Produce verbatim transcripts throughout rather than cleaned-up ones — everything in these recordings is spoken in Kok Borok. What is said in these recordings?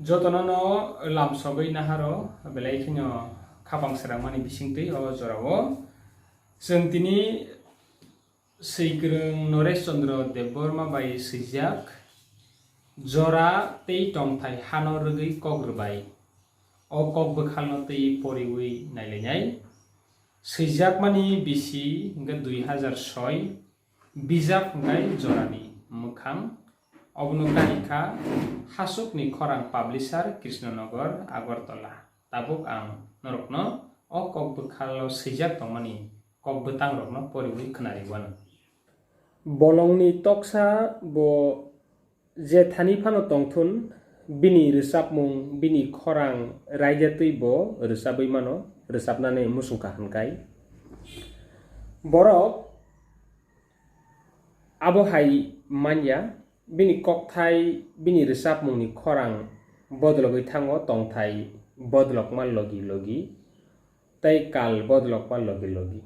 Jotono no lamsogwi naharo, belai kheno khapang srangmani bisingtwi o jorao. Chwng tini Swikwrwng Noresh Chandra Debbarma bai swijak Jora tei Tongthai Hano Rwgwi Kok Rwbai. O kok bwkhalno twi poriwi nailainai. Swijakmani bisi hwnkhe dui hazar soi, bijap hwnkhe Jorani Mwkhang. Obono karikha Hasukni Khorang Publisher, Krishnanagar, Agartala. Tabuk ang norokno o kok bwkhalo swijak tongmani kok bwtangrokno poriwi khwnariwano. Bolongni toksa bo je thani phano tongthun, bini rwchapmung, bini khorang raida twi bo rwchabwi mano, rwchapnani muchungkha hwnkhai. Borok abo hai manya, bini kokthai, bini rwchapmungni khorang bodologwi thango, tongthai bodolokma logi logi, tei kal bodolokma logi logi.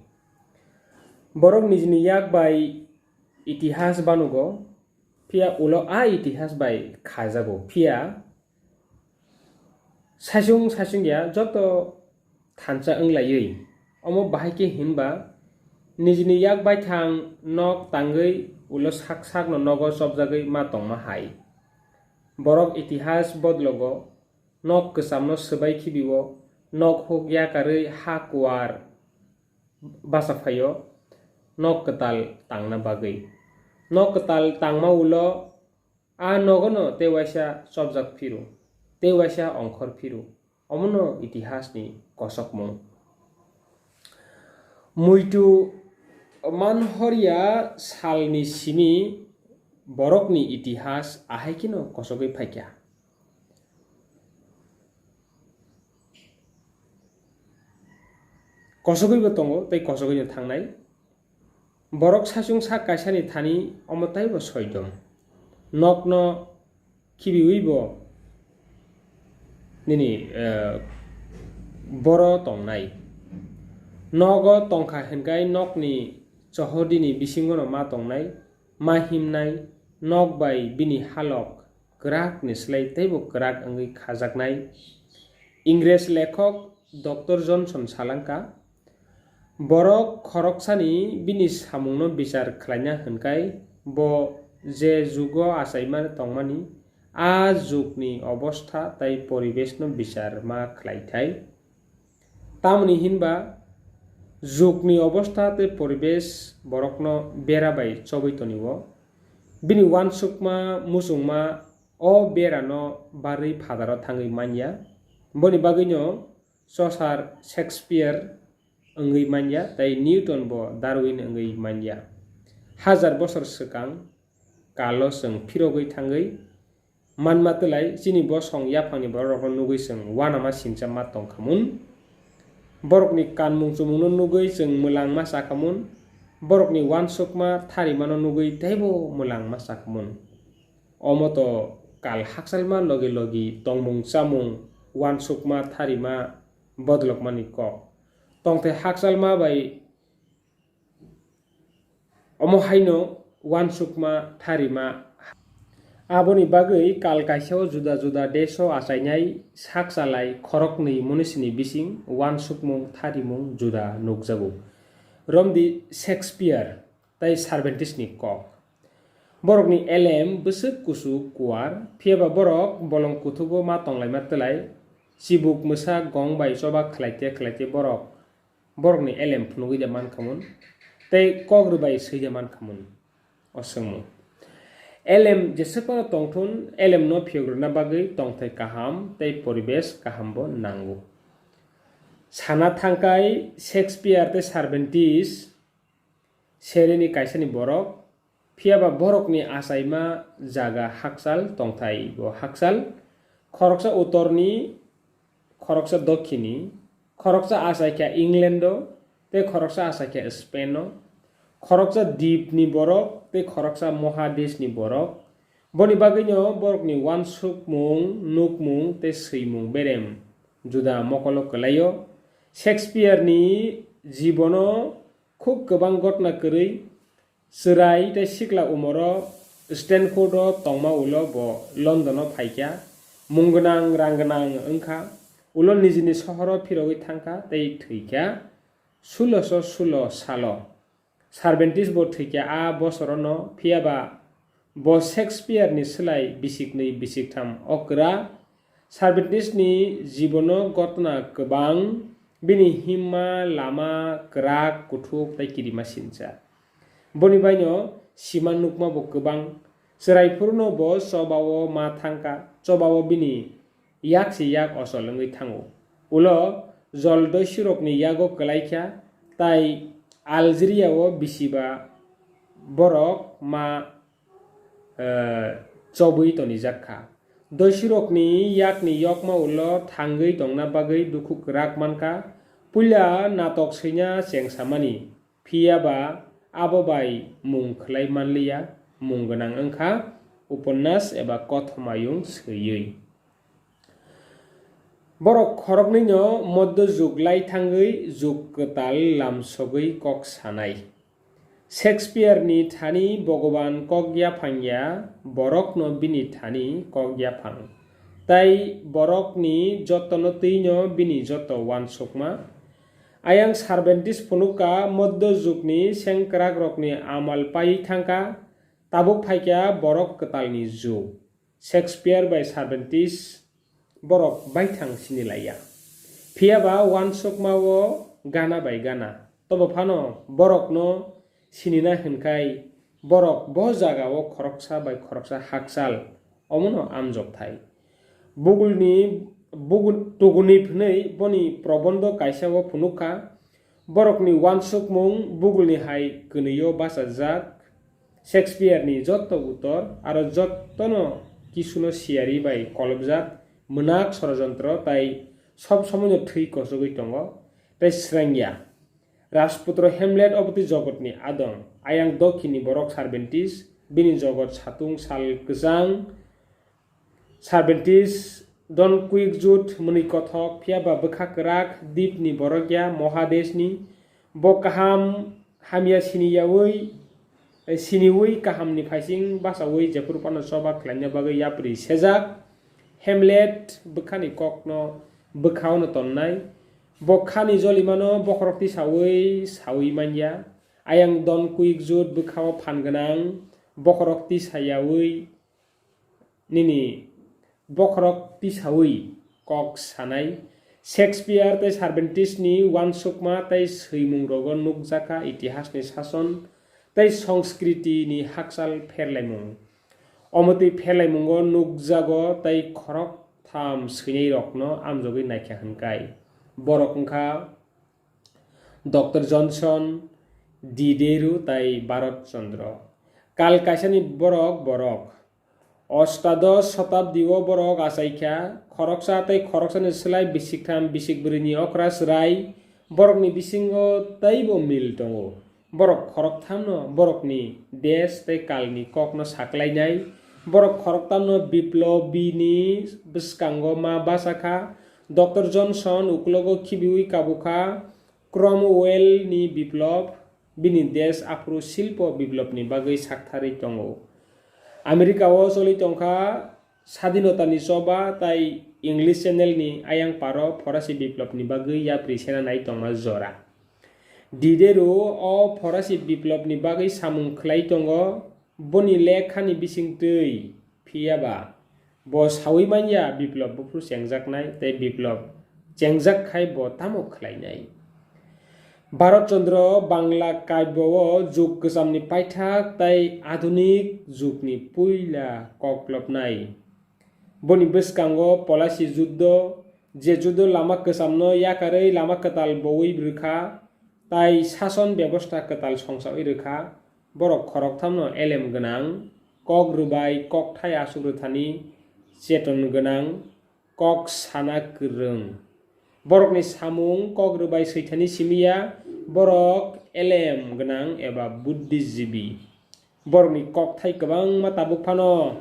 Borok nijini yak bai itihas banugo, phiya ulo a itihas bai khajago, phiya saichung saichung ya joto thansa wnglaiwi. Omo bahai khe hinba nijini yak baithang nok tangwi ulo sak sakno nogo chopjagwi ma tongma hai. Borok itihas bodologo nok kwchamno swbai khibiwo, nok huk yakarwi ha kuar bacha phaio nok kwtal tangna bagwi. Nok kwtal tangma ulo a nogono tei waisa chopjak phiru, tei waisa ongkhor phiru. Omono itihasni kosokmung. Muitu manhorya salni simi borokni itihas ahai kheno kosogwi phaikha. Kosogwibo tongo tei kosogwino thangnai. Borok saichung sak kaisani thani omo taibo soidom. Nokno khibiwibo nini, eh, boro tongnai. Nogo tongkha hinkhai nokni chohodini bisingono ma tongnai, ma himnai, nok bai bini halok kwrakni slai teibo kwrak wngwi khajaknai. Ingres lekhok Doctor Johnson salangkha, borok khoroksani bini samungno bichar khlaina hinkhai bo je jugo achaima tongmani, a jugni obostha tei poribeshno bichar ma khlaithai. Tamoni hinba jugni obostha tei poribesh borokno bera bai chobwi tonio. Bini uansukma muchungma o berano barwi phadaro thangwi manya. Boni bagwino chosar Shakespeare wngwi manya tei Newton bo Darwin wngwi manya. Hajar bosor swkang kalo chwng phirogwi thangwi manma twlai chini bosong yaphangni bororokno nugwi chwng uanama sincha ma tongkhamun. Borokni kanmung chumungno nugwi chwng mwlang ma chakhamun. Borokni uansukma tharimano nugwi teibo mwlang ma chakhamun. Omo to kal hakchalma logi logi tongmung chamung, uansukma tharima bodolokmani kok. Tongthai hakchalma bai omo haino uansukma tharima. Aboni bagwi kal kaisao juda juda deso achainai sak chalai khoroknwi munisini bising uansukmung tharimung juda nukjago. Romdi Shakespeare tei Cervantes ni kok. Borokni elem bwswk kuchuk kuar, phiyaba borok bolong kuthugo ma tonglaima twlai, chibuk mwsa gong bai choba khlaite khlaite borok borokni elem phunugwi de mankhamun, tei kok rwbai swi de mankhamun. O swngmung. Elem jeswk phano tongthun, elemno phiyok rwna bagwi tongthai kaham tei poribesh kahambo nango. Sana thangkai Shakespeare tei Cervantes serini kaisani borok, phiyaba borokni achaima jaga hakchal tongthai bo hakchal, khoroksa uttorni, khoroksa dokhini, khoroksa achaikha Englando tei khoroksa achaikha Spaino, khoroksa dipni borok tei khoroksa mohadeshni borok. Boni bagwino borokni uansukmung, nukmung tei swimung berem juda mokolo kwlaio. Shakespeare-ni jibono khub kwbang gotna kwrwi, chwrai tei sikla umoro Stanford-o tongma ulo bo London-o phaikha. mung gwnang rang gwnang wngkha, ulo nijini sohoro phirogwi thangkha tei thwikha suloso sulo salo. Cervantes bo thwikha a bosorono, phiyaba bo Shakespeare ni swlai bisiknwi bisiktham okra. Cervantes ni jibono gotna kwbang, bini himma lama kwrak kuthuk tei kirima sincha. Boni baino sima nukma bo kwbang. Chwrai phuru no bo chobao ma thangkha, chobao bini yak se yak ochol wngwi thango. Ulo jol doisirokni yago kwlaikha, tai Algeria o bisiba borok ma, eh, chobwi tonijak kha. Doisirokni yakni yokma ulo thangwi tongna bagwi dukhu kwrak mankha. Puila natok swina chengsamani, phiyaba abo bai mung khwlai manliya, mung gwnang wngkha uponnas eba kothomayung swiwi. Borok khoroknwino moddo jug lai thangwi jug kwtal lamsogwi kok sanai. Shakespeare ni thani Bhogoban kok yaphang ya, borokno bini thani kok yaphang. Tai borokni jotono twino bini joto uansukma. Ayang Cervantes phunukha moddo jugni sengkwrakrokni amal paiwi thangkha, tabuk phaikha borok kwtalni jug. Shakespeare bai Cervantes borok baithang sinilaiya. Phiyaba uansukma-o gana bai gana. Tobo phano borokno sinina hwnkhai borok bo jagao khoroksa bai khoroksa hakchal omono amjokthai. Bugulni, bugul, tuguni hwnwi boni probondo kaisa-o phunukha. Borokni uansukmung bugulni hai kwnwi-o bachajak. Shakespeare ni jotto utor aro jottono kisuno siyari bai kolobjak mwnak sorojontro tai sob somoino thwi kochogwi tongo tei srengya. Rajputro Hamlet obotwi jogotni adong, ayang dokhini borok Cervantes, bini jogot satung sal kwchang, Cervantes, Don Quixote, mwnwi kothok, phiyaba bwkha kwrak, dipni borok ya, Mohadeshni. Bo kaham hamya siniyawi, siniwi kahamni phaising bachawi jephuru phano choba khlaina bagwi yapri sejak. Hamlet bwkhani kokno bwkhaono tonnai. Bo khani jolimano bokhorok tisawi sawi manya. Ayang Don Quixote bwkhao phan gwnang, bokhorok tisayawi nini bokhorok tisawi kok sanai. Shakespeare tei Cervantes ni uansukma tei swimung rogo nukjakha itihas ni sason tei songskriti ni hakchal pherlaimung. Omotwi pherlaimungo nukjago tei khorok tham swinai rokno amjogwi naikha hwnkhai. Borok wngkha Doctor Johnson, Diderot tei Bharat Chandra. Kal kaisani borok borok. Ostadosh shotabdi o borok achaikha, khoroksa tei khoroksani slai bisiktham bisikbwrwini okra chwrai, borokni bisingo teibo mil tongo. Borok khorokthamno borokni desh tei kalni kokno saklainai. Borok khoroktamno biplobini bwskango ma bachakha. Doctor Johnson uklogo khibiwi kabukha. Cromwell ni biplop, bini desh aphuru silpo biplopni bagwi saktharwi tongo. America o choli tongkha Sadinotani choba tai English Channel ni ayang paro Forasi biplopni bagwi yapri sena nai tongma jora. Diderot o Forasi biplopni bagwi samung khlai tongo, boni lekhani bisingtwi, phiyaba bo sawi manya biplop buphuru chengjaknai tei biplop chengjak khai bo tamo khlainai. Bharat Chandra Bangla kabyo o jug kwchamni paithak tei adhunik jugni puila koklopnai. Boni bwskango Polasi juddo, je juddo lama kwchamno yakarwi lama kwtal bowi rwkha, tai sason bebosta kwtal songchawi rwkha. Borok khorokthamno elem gwnang, kok rwbai kokthai achuk rwthani cheton gwnang, kok sana kwrwng. Borokni samung kok rwbai swithani simi ya, borok elem gwnang eba buddhijibi. Borokni kokthai kwbangma tabuk phano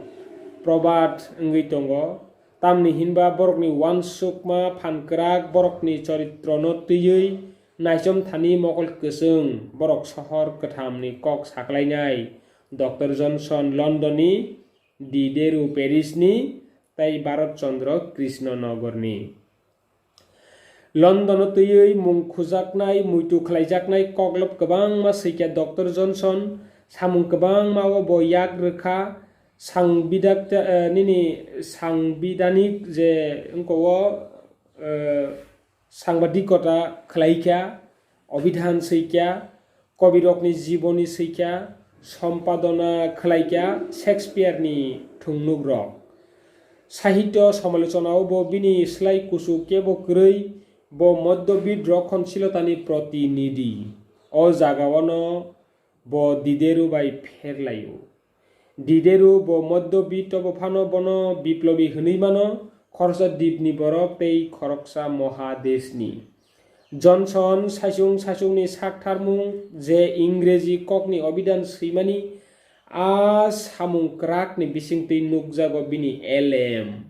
probad wngwi tongo, tamni hinba borokni uansukma phan kwrak borokni choritrono twiwi naichom thani mokol kwchwng. Borok sohor kwthamni kok saklainai, Doctor Johnson Londonni, Diderot Parisni, tei Bharat Chandra Krishna Nagarni. London-o twiwi mung khujaknai, muitu khlaijaknai koklop kwbangma swikya Doctor Johnson, samung kwbangma-o bo yak rwkha, sangbidak-, eh, nini sangbidanik je wngko-o, eh, sangbadik kota khlaikha, obidhan swikha, kobirokni jiboni swikha, sompadona khlaikha, Shakespeare-ni thwngnukrok. Sahitya samalochona-o bo bini slai kuchuk kebo kwrwi, bo modhyobit rokhonshilotani protinidhi. O jagao-no bo Diderot bai pherlaio. Diderot bo modhyobit tobo phano bono biplobi hwnwi mano, khoroksa dipni borok tei khoroksa moha deshni. Johnson saichung saichungni saktharmung je Ingreji kokni obidhan swimani, a samung kwrakni bisingtwi nukjago bini elem.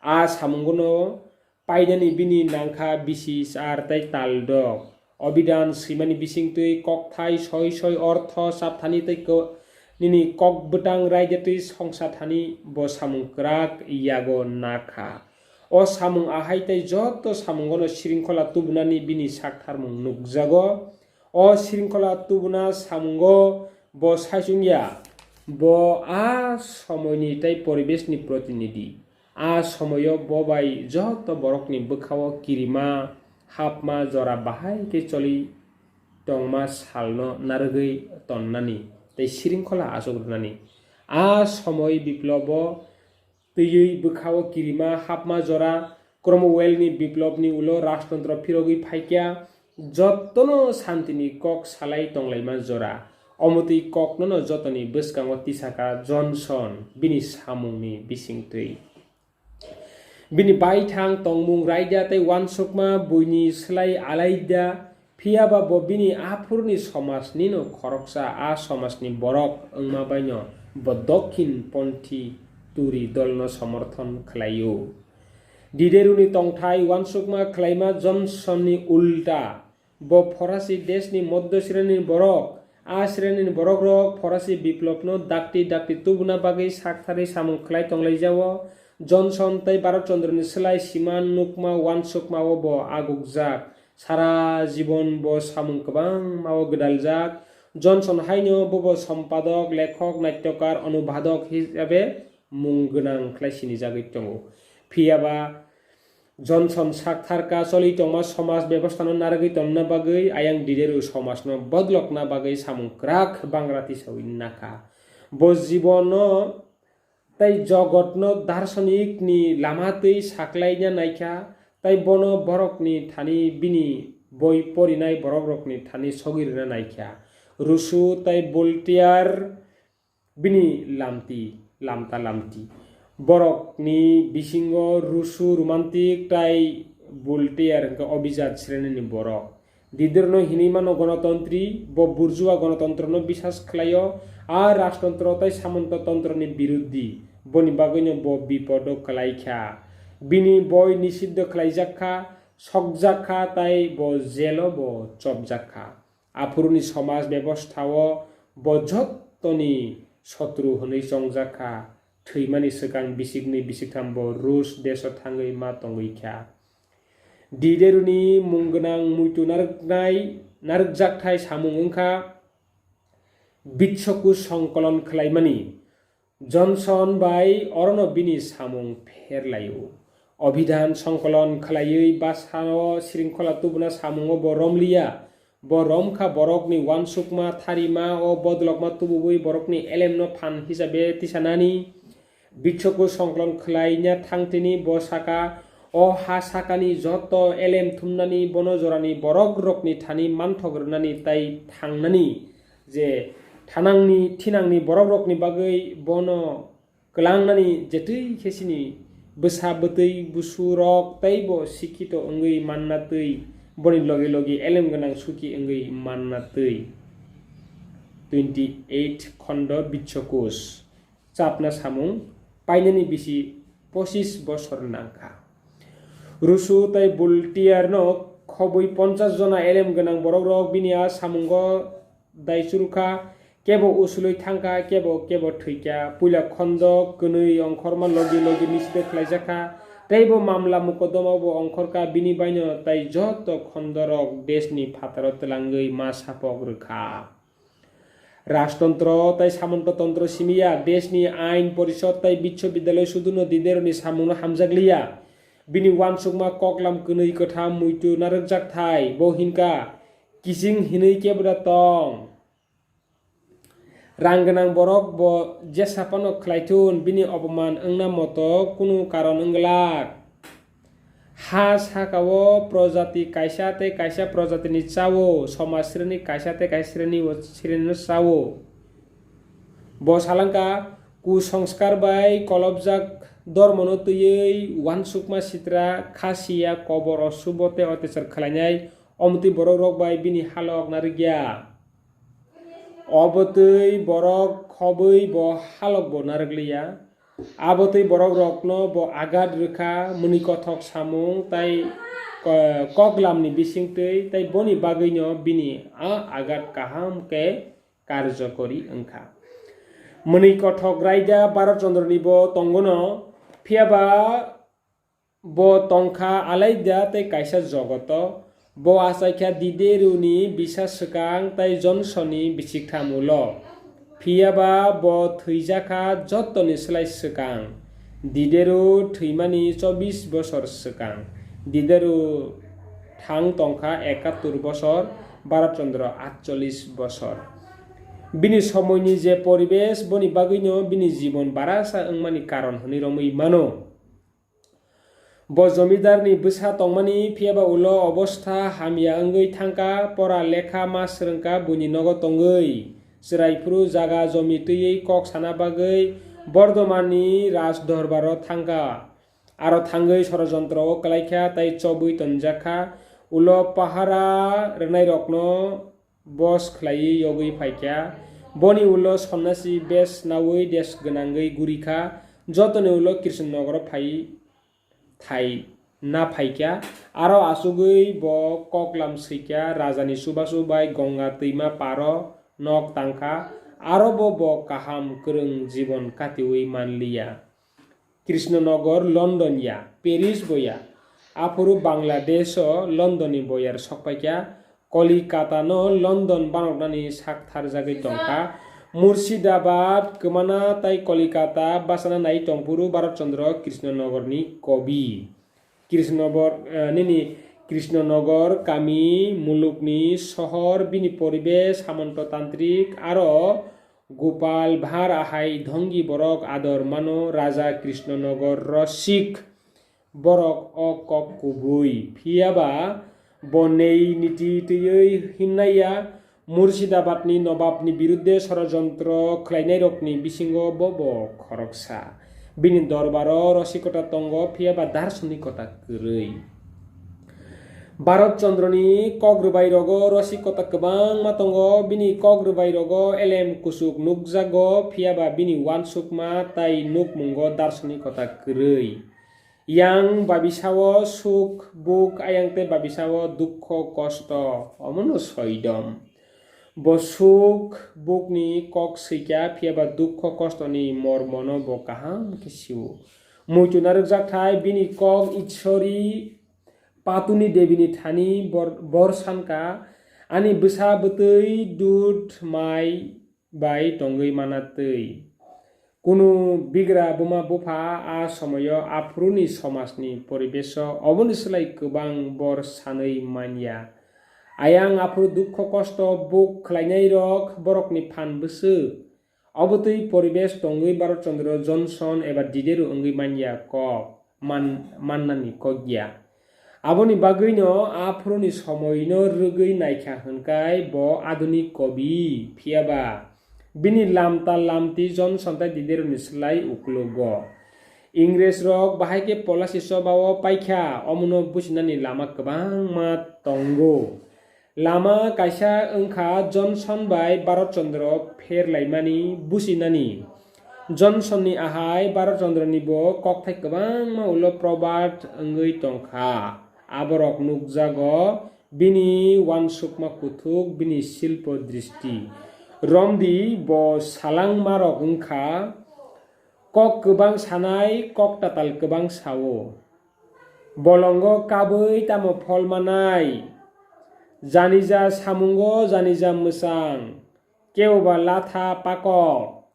A samungono painani bini nangkha bisi char tei taldok. Obidhan swimani bisingtwi kokthai soi soi ortho chapthani tei ko-, nini kok bwtang raida twi songsa thani bo samung kwrak yago nakha. O samung ahai tei joto samungono sringkhola tubunani bini saktharmung nukjago. O sringkhola tubuna samungo bo saichung ya, bo a somoini tei poribeshni protinidhi. A somoio bo bai joto borokni bwkhao kirima hapma jora bahai khe choli tongma salno narwgwi tonnani tei sringkhola achuk rwnani. A somoi biplobo twiwi bwkhao kirima hapma jora, Cromwell-ni biplopni ulo rajtontro phirogwi phaikha, jotono santini kok salai tonglaima jora. Omotwi koknono jotoni bwskango tisakha Johnson bini samungni bisingtwi. Bini baithang tongmung raida tei uansukma buini slai alaida, phiya ba bo bini aphuruni somajnino khoroksa, a somajni borok wngma baino bo Dokhin ponthi turi dolno somorthon khlaio. Diderotni tongthai uansukma khlaima Johnsonni ulta, bo Forasi deshni moddo srenini borok. A srenini borokrok Forasi biplopno dakti dakti tubuna bagwi saktharwi samung khlai tonglaijao. Johnson tei Bharat Chandroni slai sima nukma uansukmao bo agukjak. Sara jibon bo samung kwbangmao gwdaljak. Johnson haino bobo sompadok, lekhok, naityokar, onubadok hisabe mung gwnang khlai sinijagwi tongo. Phiya ba Johnson saktharkha, choli tongma somaj bebostano narwgwi tongna bagwi ayang Diderot somajno bodolokna bagwi samung kwrak bangra tisawi nakha. Bo jibono tei jogotno darsonikni lama twi saklaina naikha, tei bono borokni thani bini boi porinai borokrokni thani sogwi rwna naikha. Rousseau tei Voltaire bini lamti, lamta lamti. Borokni bisingo Rousseau romantic tei Voltaire hwnkhe obijat srenini borok. Diderotno hinwi mano gonotontri, bo burjua gonotontrono bisas khlaio, a rajtontro tei samantatontroni biruddhi, boni bagwino bo bipodo kwlaikha. Bini boi nisiddho khlaijakkha, sokjakkha tei bo jelo bo chopjakkha. Aphuruni somaj bebosthao bo jottoni sotru hwnwi chongjakkha, thwimani swkang bisiknwi bisiktham bo Rus deso thangwi ma tongwi kha. Diderotni mung gwnang muitu narwknai, narwkjakthai samung wngkha Bitsoku songkolon khlaimani. Johnson bai orono bini samung pherlaio. Obidhan songkolon khlaiwi bwsao sringkhola tubuna samungo bo romliya. Bo romkha borokni uansukma, tharima, o bodolokma tububui borokni elemno phan hisabe tisanani. Bitsoku songkolon khlaina thangtini bo saka, o ha sakani joto elem thumnani bono jorani borokrokni thani manthok rwnani tai thangnani, je thanangni thinangni borokrokni bagwi bono kwlangnani jetwi khe chini bwsa bwtwi busurok teibo sikhito wngwi manna twi, boni logi logi elem gwnang suki wngwi manna twi. Twenty eight khondo Bitsokus. Chapna samung painani bisi pochis bosor nangkha. Rousseau tei Voltaire-no khobwi ponchas jona elem gwnang borokrok bini a samungo daichurukha. Kebo usulwi thangkha, kebo kebo thwikha. Puila khondo kwnwi ongkhorma logi logi nisibet khlaijakha. Teibo mamla mokodomabo ongkhorkha, bini baino tai joto khondorok deshni phataro twlangwi ma sapok rwkha. Rajtontro tai Samanto tontro simiya, deshni ain porishod tai biswabidyaloi suduno Dideroni samungno hamjakliya. Bini uansukma koklam kwnwi kwtham muitu narwkjakthai, bo hinkha, kiching hinwi kebra tong. Rang gwnang borok bo jesa phano khlaithun, bini opoman wngna moto kunu karon wng glak. Ha saka-o projati kaisa tei kaisa projatini cha-o, somaj sreni kaisa tei kaisa sreni o sreni cha-o. Bo salangka, kusongskar bai kolobjak dormono twiwi uansukma sitra, kha siya, kobor osubo tei otechar khlainai omtwi borokrok bai bini halok narwkya. Obotwi borok khobwi bo halok bo narwkliya. Abotwi borokrokno bo agat rwkha, mwnwi kothok samung tai ko-, koklamni bisingtwi, tai boni bagwino bini a agat kaham khe karjokori wngkha. Mwnwi kothok raida Bharat Chandroni bo tongono, phiyaba bo tongkha alaida tei kaisa jogoto. Bo achaikha Dideroni bisa swkang tai Johnsonni bisiktham ulo. Phiyaba bo thwijakha jotoni slai swkang. Didero thwimani chobbish bosor swkang. Didero thang tongkha ekattor bosor, Bharat Chandra atchollish bosor. Bini somoini je poribesh, boni bagwino bini jibon barasa wngmani karon hwnwi romwi mano. Bo jomidarni bwsa tongmani, phiyaba ulo obostha hamya wngwi thangkha, pora lekha ma swrwngkha, buini nogo tongwi. Chwraiphuru jaga jomi twiwi kok sana bagwi Bordhomanni Raj Dorbaro thangkha. Aro thangwi sorojontro o kwlaikha tai chobwi tonjakha. Ulo pahara rwnairokno bos khlaiwi yogwi phaikha. Boni ulo sonnasi bes naui des gwnangwi gurikha. Jotoni ulo Krishnanogoro phai thai na phaikha. Aro achugwi bo koklam swikha, rajani chubachu bai Ganga twima paro nok tangkha. Aro bo bo kaham kwrwng jibon katiui manliya. Krishnanagar, London ya, Paris bo ya. Aphuru Bangladesh o London ni boyar sokpaikha, Kolikata no London banoknani sak tharjagwi tongkha. Murshidabad kwmana tai Kolikata bachana nai tongphuru Bharat Chandra Krishnanagar ni kobi. Krishnanagar, eh, nini Krishnanagar kami, mulukni sohor, bini poribesh, Samanto Tantrik, aro Gopal Bhar ahai dhongi borok ador mano Raja Krishnanagar rosik borok o kok kubui. Phiyaba bo nei niti twiwi hinnaiya, Murshidabadni nobabni birudde sorojontro khlainairokni bisingo bo bo khoroksa. Bini dorbaro rosikota tongo, phiyaba darsonikota kwrwi. Bharat Chandroni kok rwbairogo rosikota kwbangma tongo. Bini kok rwbairogo elem kuchuk nukjago, phiyaba bini uansukma tai nukmungo darsonikota kwrwi. Yang babisao suk buk, ayang tei babisao dukho kosto, omono soidom. Bo suk bukni kok swikha, phiyaba dukho kostoni mormono bo kaham khe sio. Muitu narwkjakthai bini kok Ishori Patuni Debini thani bor, bor sanka, ani bwsa bwtwi dud mai bai tongwi mana twi. Kunu bigra buma bupha a somoyo aphuruni somajni poribeso oboni slai kwbang bor sanwi manya. Ayang aphuru dukho kosto buk khlainairok borokni phan bwswk. Obotwi poribesh tongwi Bharat Chandra Johnson eba Diderot wngwi manya kok man, mannani kok ya. Aboni bagwino aphuruni somoino rwgwi naikha hwnkhai bo adunik kobi, phiyaba bini lamta lamti Johnson tai Diderotni slai uklogo. Ingresrok bahai khe polasi chobao paikha, omono buchinani lama kwbangma tongo. Lama kaisa wngkha Johnson bai Bharat Chandra pherlaimani buchinani. Johnsonni ahai Bharat Chandranibo kokthai kwbangma ulo probad wngwi tongkha. Aborok nukjago bini uansukma kuthuk, bini silpo dristi. Romdi bo salangmarok wngkha, kok kwbang sanai, kok tatal kwbang sao. Bolongo kabwi tamo phol manai, janija samungo janija mwchang, keboba latha pakok,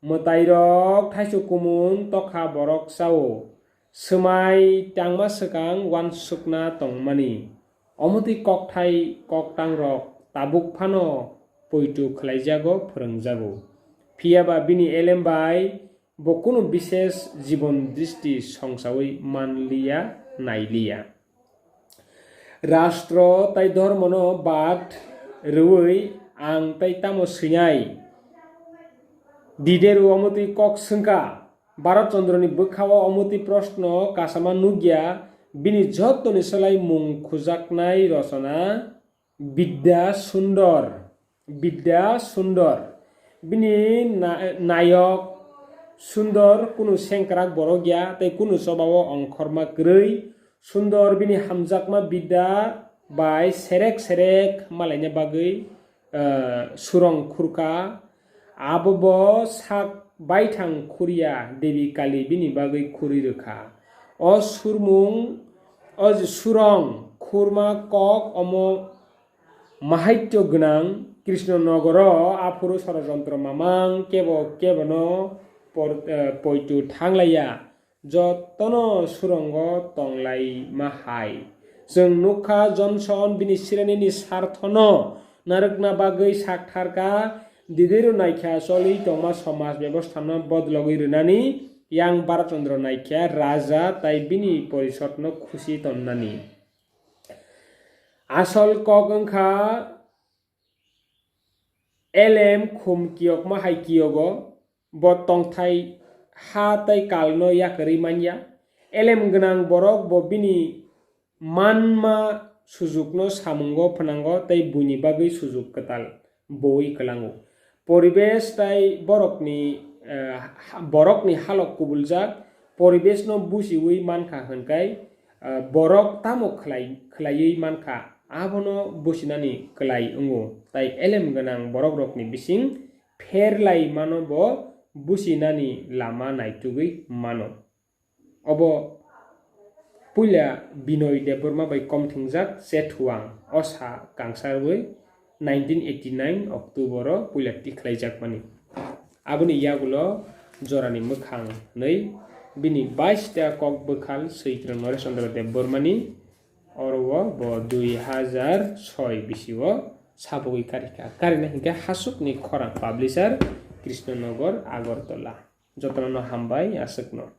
mwtairok thaichuk kumun tokha borok chao, swmai tangma swkang uansukna tongmani. Omotwi kokthai koktangrok tabuk phano poito khlaijago, phwrwngjago. Phiyaba bini elem bai bo kunu bises jibon dristi songsawi manliya, nailiya. Rastro tai dhormono bat rwui ang tai tamo swinai? Dideru omotwi kok swngkha. Bharat Chandroni bwkhao omotwi proshno kasama nukya, bini jottoni slai mung khujaknai rochona Bidya Sundor. Bidya Sundor. Bini na-, nayok Sundor kunu sengkrak borok ya, tei kunu chobao ongkhorma kwrwi. Sundor bini hamjakma Bidya bai serek serek malaina bagwi, eh, surong khurkha. Abo bo sak baithang khurya Devi Kali bini bagwi khurwi rwkha. O surmung, o je surong khurma kok omo Mahaiktyo gwnang Krishna Nogoro aphuru sorojontro mamang kebo kebono por-, eh, poito thanglaiya, jotono surongo tonglaima hai. Chwng nukha Johnson bini siranini sarthono narwkna bagwi saktharkha, didiru naikha choli tongma somaj bebosthano bodologwi rwnani yang Bharat Chandra naikha raja tai bini porisodno khusi tonnani. Asol kok wngkha elem khum kiyokma hai kiyogo, bo tongthai ha tei kalno yakarwi manya. Elem gwnang borok bo bini manma sujukno samungo phnango tei buini bagwi sujuk kwtal boi kwlango. Poribesh tai borokni, eh, ha-, borokni halok kubuljak, poribeshno busiwi mankha hwnkhai, eh, borok tamo khlai-, khlaiwi mankha, abono businani kwlai wngo, tai elem gwnang borokrokni bising pherlaimano bo businani lama naitugwi mano. Obo puila Binoy Debbarma bai komthingjak Chethuang osa kangsarwi nineteen eighty nine October o puila tikhlaijakmani. Aboni yagulo jorani mwkhang hwnwi bini bais ta kok bwkhal switrwng Noresh Chandra Debbarmani, oro o bo dui hazar soi bisio sabogwi karikha. Karina hinkhe Hasukni Khorang Publisher, Krishnanagar, Agartala. Jotono hambai aswkno.